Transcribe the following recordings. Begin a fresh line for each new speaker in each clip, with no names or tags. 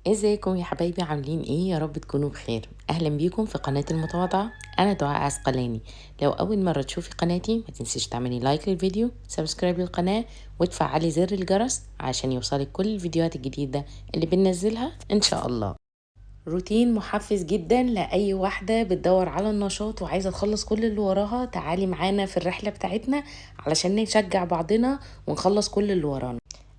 ازيكم يا حبايبي؟ عاملين ايه؟ يا رب تكونوا بخير. اهلا بيكم في قناة المتواضعة، انا دعاء عسقلاني. لو اول مرة تشوفي قناتي ما تنسيش تعملي like للفيديو، subscribe للقناة، وتفعلي زر الجرس عشان يوصلك كل الفيديوهات الجديدة اللي بننزلها ان شاء الله. روتين محفز جدا لأي واحدة بتدور على النشاط وعايزة تخلص كل اللي وراها. تعالي معانا في الرحلة بتاعتنا علشان نشجع بعضنا ونخلص كل اللي ورانا.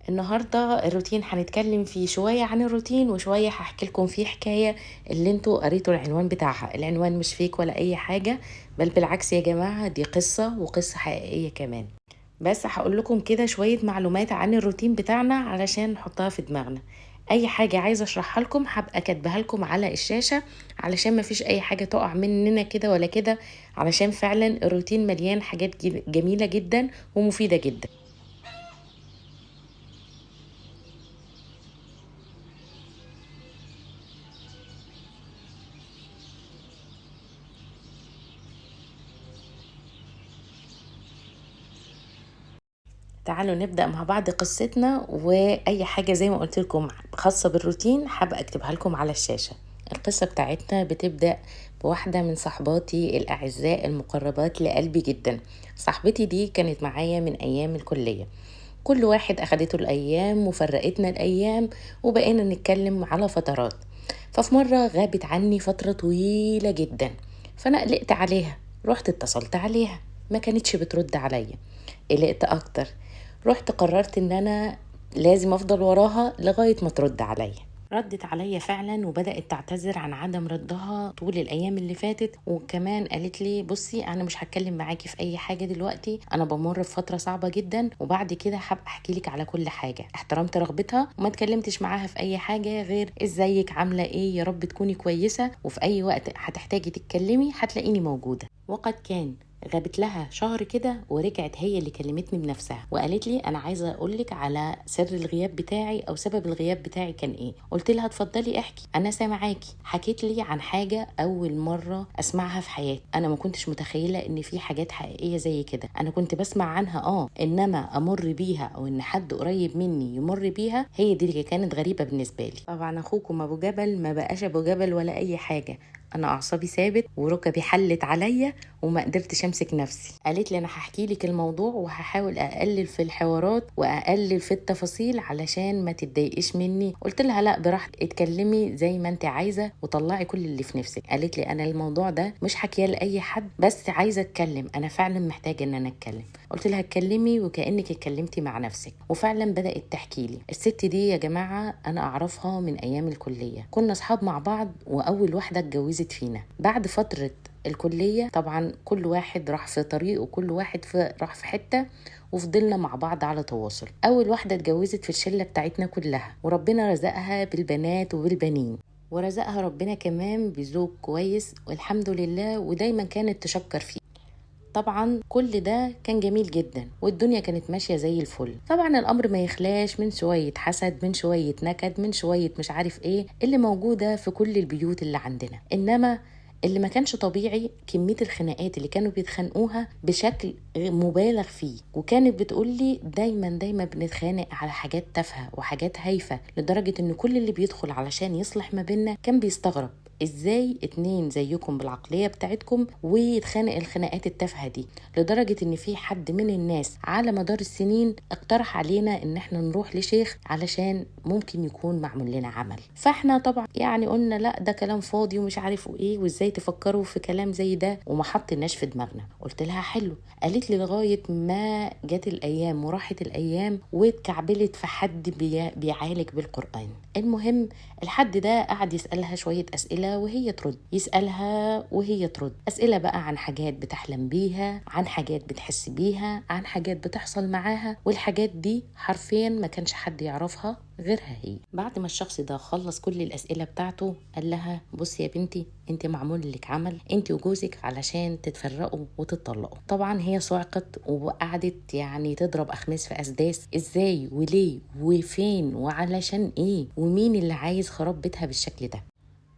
النهاردة الروتين هنتكلم فيه شوية عن الروتين وشوية هحكي لكم فيه حكاية اللي انتوا قريتوا العنوان بتاعها. العنوان مش فيك ولا أي حاجة، بل بالعكس يا جماعة دي قصة وقصة حقيقية كمان. بس هقول لكم كده شوية معلومات عن الروتين بتاعنا علشان نحطها في دماغنا. اي حاجة عايزة اشرحها لكم هبقى كاتباها لكم على الشاشة علشان ما فيش اي حاجة تقع مننا كده ولا كده، علشان فعلا الروتين مليان حاجات جميلة جدا ومفيدة جدا. تعالوا نبدأ مع بعض قصتنا، وأي حاجة زي ما قلت لكم خاصة بالروتين حابة أكتبها لكم على الشاشة. القصة بتاعتنا بتبدأ بواحدة من صاحباتي الأعزاء المقربات لقلبي جدا. صاحبتي دي كانت معايا من أيام الكلية، كل واحد أخدته الأيام وفرقتنا الأيام وبقينا نتكلم على فترات. ففي مرة غابت عني فترة طويلة جدا، فأنا قلقت عليها، رحت اتصلت عليها ما كانتش بترد عليا، قلقت أكتر، رحت قررت إن أنا لازم أفضل وراها لغاية ما ترد عليا. ردت عليا فعلا وبدأت تعتذر عن عدم ردها طول الأيام اللي فاتت، وكمان قالت لي بصي أنا مش هتكلم معاكي في أي حاجة دلوقتي، أنا بمر بفترة صعبة جدا وبعد كده هبقى أحكي لك على كل حاجة. احترمت رغبتها وما اتكلمتش معاها في أي حاجة غير إزيك عاملة إيه، يا رب تكوني كويسة، وفي أي وقت هتحتاجي تتكلمي هتلاقيني موجودة. وقد كان. غابت لها شهر كده ورجعت هي اللي كلمتني بنفسها وقالت لي انا عايزه اقولك على سر الغياب بتاعي او سبب الغياب بتاعي كان ايه. قلت لها اتفضلي احكي انا سامعاكي. حكيت لي عن حاجه اول مره اسمعها في حياتي، انا ما كنتش متخيله ان في حاجات حقيقيه زي كده، انا كنت بسمع عنها انما امر بيها او ان حد قريب مني يمر بيها هي دي اللي كانت غريبه بالنسبه لي. طبعا اخوكم ابو جبل ما بقاش ابو جبل ولا اي حاجه، انا اعصابي ثابت وركبي حلت عليا وما قدرتش امسك نفسي. قالت لي انا هحكي لك الموضوع وهحاول اقلل في الحوارات واقلل في التفاصيل علشان ما تتضايقيش مني. قلت لها لا براحتك، اتكلمي زي ما انت عايزه وطلعي كل اللي في نفسك. قالت لي انا الموضوع ده مش حكيه لاي حد، بس عايزه اتكلم، انا فعلا محتاجه ان انا اتكلم. قلت لها اتكلمي وكانك اتكلمتي مع نفسك. وفعلا بدات تحكي لي. الست دي يا جماعه انا اعرفها من ايام الكليه، كنا اصحاب مع بعض واول واحده اتجوزت فينا. بعد فتره الكلية طبعا كل واحد راح في طريق وكل واحد راح في حتة، وفضلنا مع بعض على تواصل. أول واحدة اتجوزت في الشلة بتاعتنا كلها، وربنا رزقها بالبنات وبالبنين، ورزقها ربنا كمان بزوج كويس والحمد لله، ودايما كانت تشكر فيه. طبعا كل ده كان جميل جدا والدنيا كانت ماشية زي الفل. طبعا الأمر ما يخلاش من شوية حسد، من شوية نكد، من شوية مش عارف ايه اللي موجودة في كل البيوت اللي عندنا. إنما اللي ما كانش طبيعي كمية الخناقات اللي كانوا بيتخانقوها بشكل مبالغ فيه. وكانت بتقولي دايما دايما بنتخانق على حاجات تافهة وحاجات هايفة، لدرجة ان كل اللي بيدخل علشان يصلح ما بيننا كان بيستغرب ازاي اتنين زيكم بالعقلية بتاعتكم ويتخانق الخناقات التافهة دي. لدرجة ان في حد من الناس على مدار السنين اقترح علينا ان احنا نروح لشيخ علشان ممكن يكون معمول لنا عمل. فاحنا طبعا يعني قلنا لا ده كلام فاضي ومش عارف ايه، وازاي تفكروا في كلام زي ده، وما حطيناش في دماغنا. قلت لها حلو. قالت لي لغاية ما جت الايام وراحت الايام واتكعبلت في حد بيعالج بالقرآن. المهم الحد ده قعد يسألها شوية أسئلة وهي ترد، يسألها وهي ترد، أسئلة بقى عن حاجات بتحلم بيها، عن حاجات بتحس بيها، عن حاجات بتحصل معاها، والحاجات دي حرفيا ما كانش حد يعرفها غيرها هي. بعد ما الشخص ده خلص كل الأسئلة بتاعته قال لها بصي يا بنتي، انت معمول لك عمل انت وجوزك علشان تتفرقوا وتتطلقوا. طبعا هي صعقت وقعدت يعني تضرب أخماس في أسداس، ازاي وليه وفين وعلشان ايه ومين اللي عايز خراب بيتها بالشكل ده.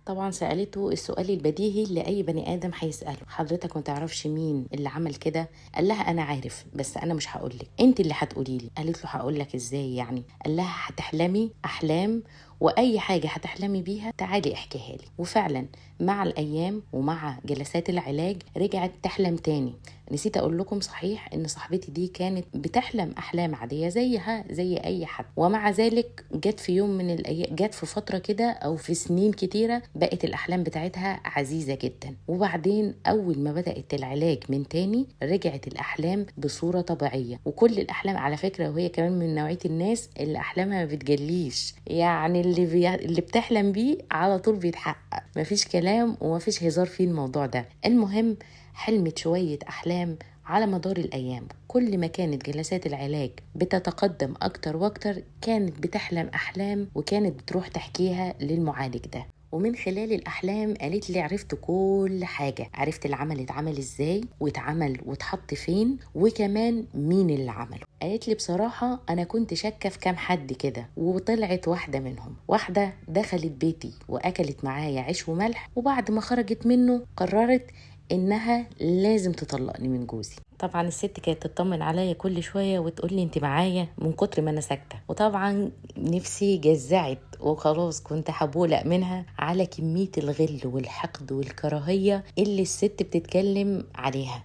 طبعا سألته السؤال البديهي اللي أي بني آدم هيسأله، حضرتك ما تعرفش مين اللي عمل كده؟ قال لها أنا عارف بس أنا مش هقولك، أنت اللي هتقولي لي. قالت له هقولك إزاي يعني؟ قال لها هتحلمي أحلام واي حاجة هتحلمي بيها تعالي احكيها لي. وفعلا مع الايام ومع جلسات العلاج رجعت تحلم تاني. نسيت اقول لكم صحيح ان صاحبتي دي كانت بتحلم احلام عادية زيها زي اي حد، ومع ذلك جت في يوم من الايام، جت في فترة كده او في سنين كتيرة بقت الاحلام بتاعتها عزيزه جدا. وبعدين اول ما بدات العلاج من تاني رجعت الاحلام بصورة طبيعية، وكل الاحلام على فكرة، وهي كمان من نوعية الناس اللي احلامها ما بتجليش، يعني اللي بتحلم بيه على طول بيتحقق، مفيش كلام ومفيش هزار في الموضوع ده. المهم حلمت شوية أحلام على مدار الأيام، كل ما كانت جلسات العلاج بتتقدم أكتر وأكتر كانت بتحلم أحلام وكانت بتروح تحكيها للمعالج ده. ومن خلال الأحلام قالت لي عرفت كل حاجة، عرفت العمل اتعمل ازاي واتعمل واتحط فين وكمان مين اللي عمله. قالت لي بصراحة أنا كنت شاكة في كام حد كده، وطلعت واحدة منهم، واحدة دخلت بيتي وأكلت معايا عيش وملح، وبعد ما خرجت منه قررت إنها لازم تطلقني من جوزي. طبعا الست كانت تطمن عليا كل شوية وتقول لي انت معايا من كتر ما انا ساكتة، وطبعا نفسي جزعت وخلاص كنت حبولق منها على كمية الغل والحقد والكراهية اللي الست بتتكلم عليها.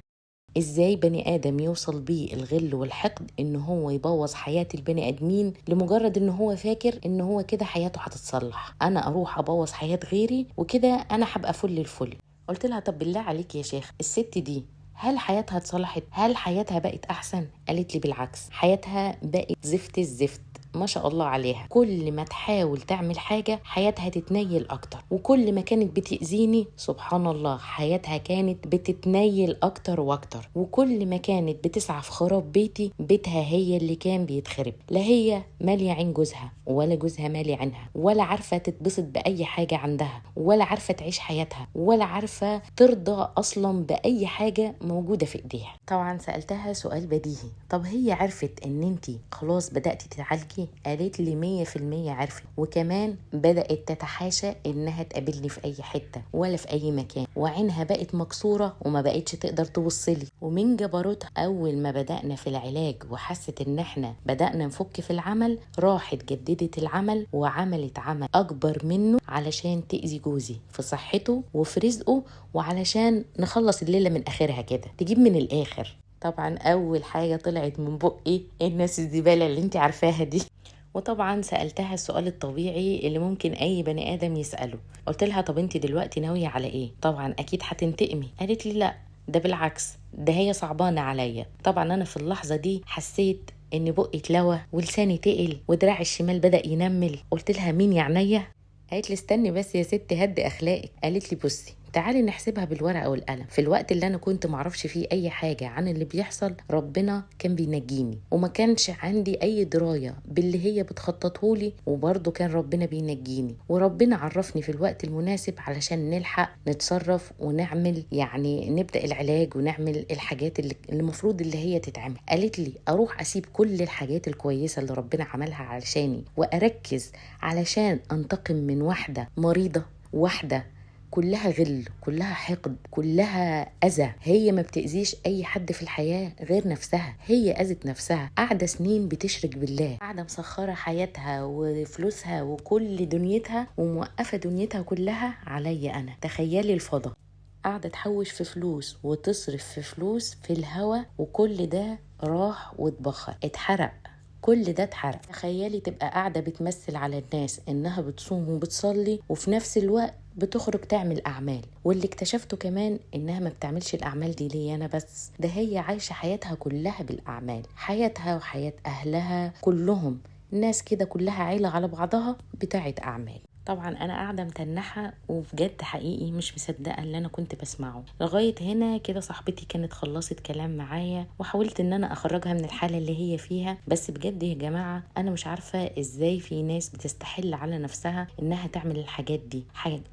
ازاي بني ادم يوصل بيه الغل والحقد ان هو يبوظ حياة البني ادمين لمجرد ان هو فاكر ان هو كده حياته هتتصلح؟ انا اروح ابوظ حياة غيري وكده انا هبقى فل الفل. قلت لها طب بالله عليك يا شيخ، الست دي هل حياتها اتصلحت؟ هل حياتها بقت احسن؟ قالت لي بالعكس، حياتها بقت زفت الزفت، ما شاء الله عليها، كل ما تحاول تعمل حاجة حياتها تتنيل أكتر، وكل ما كانت بتأذيني سبحان الله حياتها كانت بتتنيل أكتر وأكتر، وكل ما كانت بتسعى في خراب بيتي بيتها هي اللي كان بيتخرب. لا هي مالية عين جوزها ولا جوزها مالي عينها، ولا عارفة تتبسط بأي حاجة عندها، ولا عارفة تعيش حياتها، ولا عارفة ترضى أصلا بأي حاجة موجودة في إيديها. طبعا سألتها سؤال بديهي، طب هي عرفت إن انتي خلاص بدأتي تتعالجي؟ قالت لي 100% عارفة، وكمان بدأت تتحاشى إنها تقابلني في أي حتة ولا في أي مكان، وعينها بقت مكسورة وما بقتش تقدر تبصلي. ومن جبروتها أول ما بدأنا في العلاج وحست إن إحنا بدأنا نفك في العمل، راحت جددت العمل وعملت عمل أكبر منه علشان تأذي جوزي في صحته وفي رزقه، وعلشان نخلص الليلة من آخرها كده، تجيب من الآخر. طبعا أول حاجة طلعت من بقي الناس الزبالة اللي انت عارفاها دي. وطبعا سألتها السؤال الطبيعي اللي ممكن أي بني آدم يسأله، قلت لها طب انت دلوقتي ناوية على ايه؟ طبعا أكيد هتنتقمي. قالت لي لا، ده بالعكس، ده هي صعبانة عليا. طبعا أنا في اللحظة دي حسيت إن بقي اتلوى ولساني تقل ودراعي الشمال بدأ ينمل. قلت لها مين يا عينيا؟ قالت لي استني بس يا ستي هدي أخلاقك. قالت لي بصي تعالي نحسبها بالورقة والقلم. في الوقت اللي أنا كنت معرفش فيه أي حاجة عن اللي بيحصل ربنا كان بينجيني، وما كانش عندي أي دراية باللي هي بتخططهولي، وبرضه كان ربنا بينجيني، وربنا عرفني في الوقت المناسب علشان نلحق نتصرف ونعمل، يعني نبدأ العلاج ونعمل الحاجات اللي المفروض اللي هي تتعمل. قالت لي أروح أسيب كل الحاجات الكويسة اللي ربنا عملها علشاني وأركز علشان أنتقم من واحدة مريضة، واحدة كلها غل، كلها حقد، كلها أذى، هي ما بتأذيش أي حد في الحياة غير نفسها، هي أذت نفسها، قاعدة سنين بتشرك بالله، قاعدة مسخرة حياتها وفلوسها وكل دنيتها وموقفة دنيتها كلها عليا أنا. تخيلي الفضا، قاعدة تحوش في فلوس وتصرف في فلوس في الهوا، وكل ده راح واتبخر، اتحرق، كل ده اتحرق. تخيلي تبقى قاعدة بتمثل على الناس إنها بتصوم وبتصلي وفي نفس الوقت بتخرج تعمل أعمال. واللي اكتشفته كمان إنها ما بتعملش الأعمال دي لي أنا بس، ده هي عايشة حياتها كلها بالأعمال، حياتها وحياة أهلها كلهم ناس كده كلها عيلة على بعضها بتاعت أعمال. طبعا أنا قاعدة متنحة وبجد حقيقي مش مصدقة اللي أنا كنت بسمعه لغاية هنا كده. صاحبتي كانت خلصت كلام معايا وحاولت إن أنا أخرجها من الحالة اللي هي فيها، بس بجد يا جماعة أنا مش عارفة إزاي في ناس بتستحل على نفسها إنها تعمل الحاجات دي.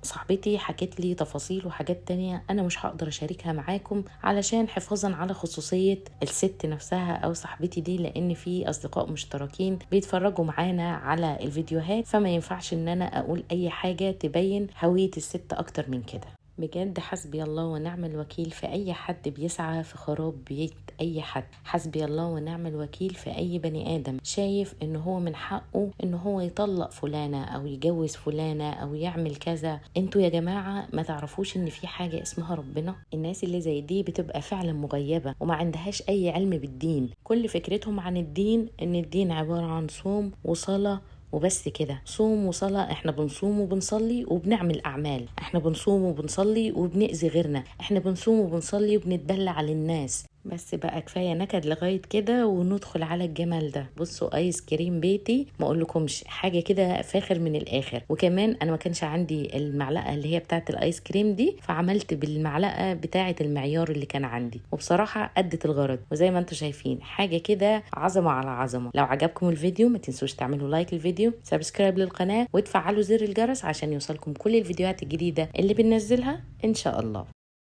صاحبتي حكت لي تفاصيل وحاجات تانية أنا مش هقدر أشاركها معاكم علشان حفاظا على خصوصية الست نفسها أو صاحبتي دي، لأن في أصدقاء مشتركين بيتفرجوا معانا على الفيديوهات، فما ينفعش إن أنا أقول أي حاجة تبين هوية الست أكتر من كده. بجد حسبي الله ونعم الوكيل في اي حد بيسعى في خراب بيت اي حد. حسبي الله ونعم الوكيل في اي بني ادم شايف ان هو من حقه ان هو يطلق فلانة او يجوز فلانة او يعمل كذا. انتوا يا جماعة ما تعرفوش ان في حاجة اسمها ربنا؟ الناس اللي زي دي بتبقى فعلا مغيبة وما عندهاش اي علم بالدين. كل فكرتهم عن الدين ان الدين عبارة عن صوم وصلاة وبس كده. صوم وصلاة، احنا بنصوم وبنصلي وبنعمل اعمال، احنا بنصوم وبنصلي وبنأذي غيرنا، احنا بنصوم وبنصلي وبنتبلع على الناس. بس بقى كفاية نكد لغاية كده وندخل على الجمال ده. بصوا ايس كريم بيتي ما اقولكمش، حاجة كده فاخر من الاخر. وكمان انا ما كانش عندي المعلقة اللي هي بتاعه الايس كريم دي، فعملت بالمعلقه بتاعه المعيار اللي كان عندي، وبصراحة ادت الغرض. وزي ما انتم شايفين حاجة كده عظمه على عظمه. لو عجبكم الفيديو ما تنسوش تعملوا like للفيديو، subscribe للقناة، وتفعلوا زر الجرس عشان يوصلكم كل الفيديوهات الجديدة اللي بننزلها ان شاء الله.